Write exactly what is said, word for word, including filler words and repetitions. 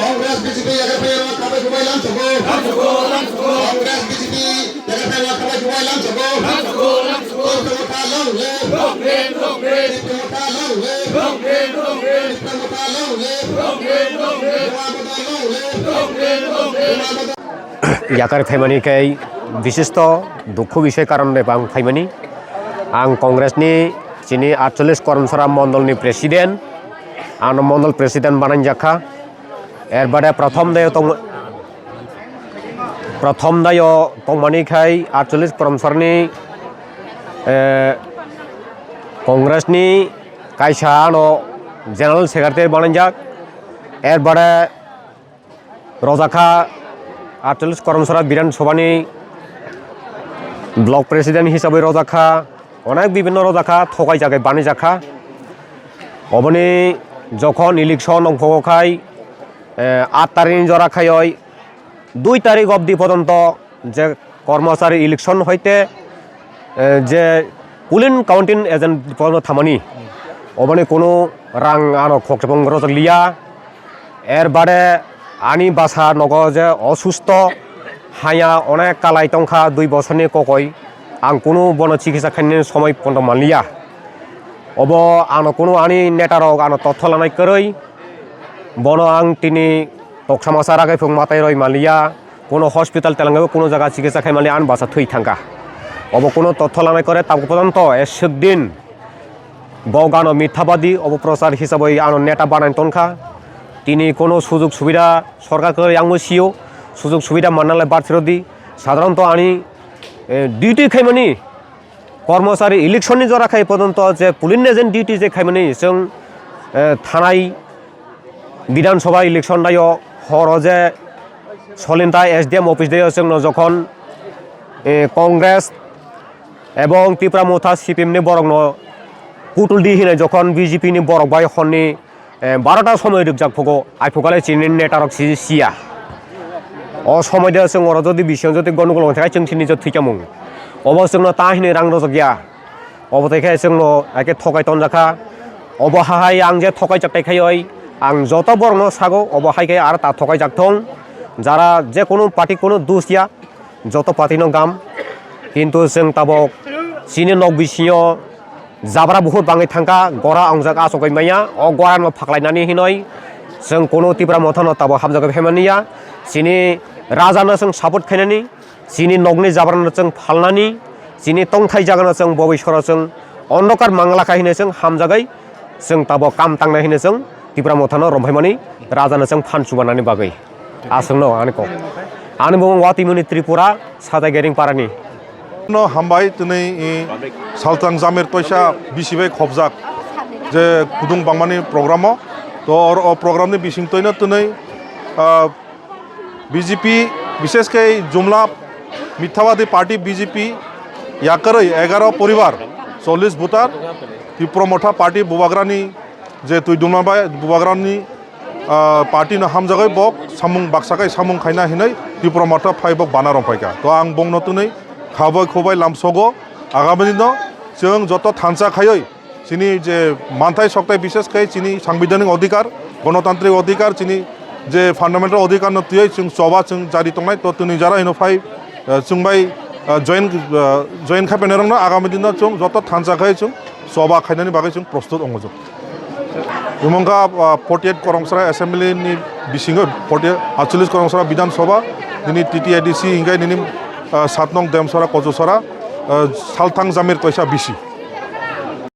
Congress B J P yakarphai rok khabai khubai lamsogo. Congress B J P yakarphai rok khabai khubai lamsogo. Tipra Motha long live. Tipra Motha long live. Tipra Motha long live. Yakar phaimani khe bishisto dukhu bisai karon de bang phaimani. Ang Congress ni chini atchollish Koromsora mondol ni president, ano mondol president bananjakha. Erbade prothom dayo tong, prothom dayo tongmani khai atchollish Koromsora ni, eh, Congress ni kaisa ano general secretary bananjak. Erbade rojakha atchollish Koromsora Bidhan Sabha ni block president hisabai rojakha, onek bibhinno rojakha, thokai jagai bani jakha. Oboni jokhon election ongkhogo khai, eh, aat tarikh ni jora khaioi dui tarikh obdi pojonto je kormochari election hoite, eh, je polling counting agent pono thamani, oboni kunu rang ano khokchapang rojak liya. Erbade ani basa nogo je osusto, haya onek kalai tongkha dui bosorni kokoi, ang kunu bono chikitsa khainani somoi pono manliya. Obo ano kunu ani neta rok ano totho lanai kwrwi, bono ang tini toksa masa ragai phung matai roi manliya. Kuno hospital telangwi kuno jaga chikitsa khaimani ani basa thwi thangkha. Obo kuno totho lanai kore tabuk pojonto eswk din bo gano mithabadi obo prochar hisabai ano neta banai tonkha. Tini kuno sujug subida sorkar kwrwi yangwi sio, sujug subida mannalai barthirodi. Sadharanto ani, eh, duty khaimani kormochari election ni jora khai pojonto je polling agent duty je khaimani chwng, eh, thanai Bidhan Sabha election dayo horo je Solinta S D M office dayo chwngno jokhon, eh, Congress ebong Tipra Motha C P M ni borokno putul di hinai jokhon B J P ni borok bai honni, eh, barota somoi rwkjak phugo, ai phukale chini neta rok si siya. O somoi de chwng oro jodi bising jodi gondogol wngkha chwng sini je thwikamung. Obo chwngno ta hinwi rang rojak ya. Obo tei khe chwngno haikhe thokai tonjakha. Obo hahai ang je thokai chaktai khaioi ang joto borokno sago, obo haikhe aro ta thokai jak thung. Jara je kunu party kunu dus ya, joto party no gam. Kintu chwng tabok chini nok bisingo jabra buhur bangwi thangkha, gora ongjak achugwi manya. O gora no phaklainani hinoi chwng kunu Tipra Motha no tabok hamjagwi phaimani ya. Chini raja no chwng support khainani. Chini nokni jabrano chwng phalnani, chini tongthai jagano chwng bobisoro chwng ondokar mangla kha hinwi chwng hamjagwi chwng tabok kam tangnai hinwi chwng Tipra Mothano romphaimani rajano chwng phan chubanani bagwi. Aswkno ani kok. Ani bumung Watimuni Tripura, Sajai Gering parani. No hambai twnwi, i, Saltang Jamir Toisa bisi bai khobjak je kudung bangmani programo. To oro o programni bising twino twnwi, ah, B J P, bishesh khe Jumla Mithabadi Party B J P yakarwi egaro poribar, chollish voter, Tipra Motha Party bubagrani je twi dungma bai bubagrani, ah, party no hamjagwi bok samung baksa khai samung khaina hinwi Tipra Motha phai bok bana rong phaikha. To ang bongno twnwi khabai khubai lamsogo agami dino chwng joto thansa khaiwi chini je manthai sokthai, bishesh khe chini sangbidhanik odhikar, gonotantrik odhikar, chini je fundamental odhikar no twiwi chwng choba chwng jari tongnai, to tini jara hino phai, eh, chwng bai, eh, join, eh, join khai painairokno agami dino chwng joto thansa khai chwng choba khainani bagwi chwng prostut ongojak. Imongkha, ah, forty eight Koromsora Assembly ni bisingo forty eight, atchollish Koromsora Bidhan Sabha, nini T T A D C hinkhe nini, ah, saat nong Demsora, Kochusora, ah, Salthang Jamir Toisa B C.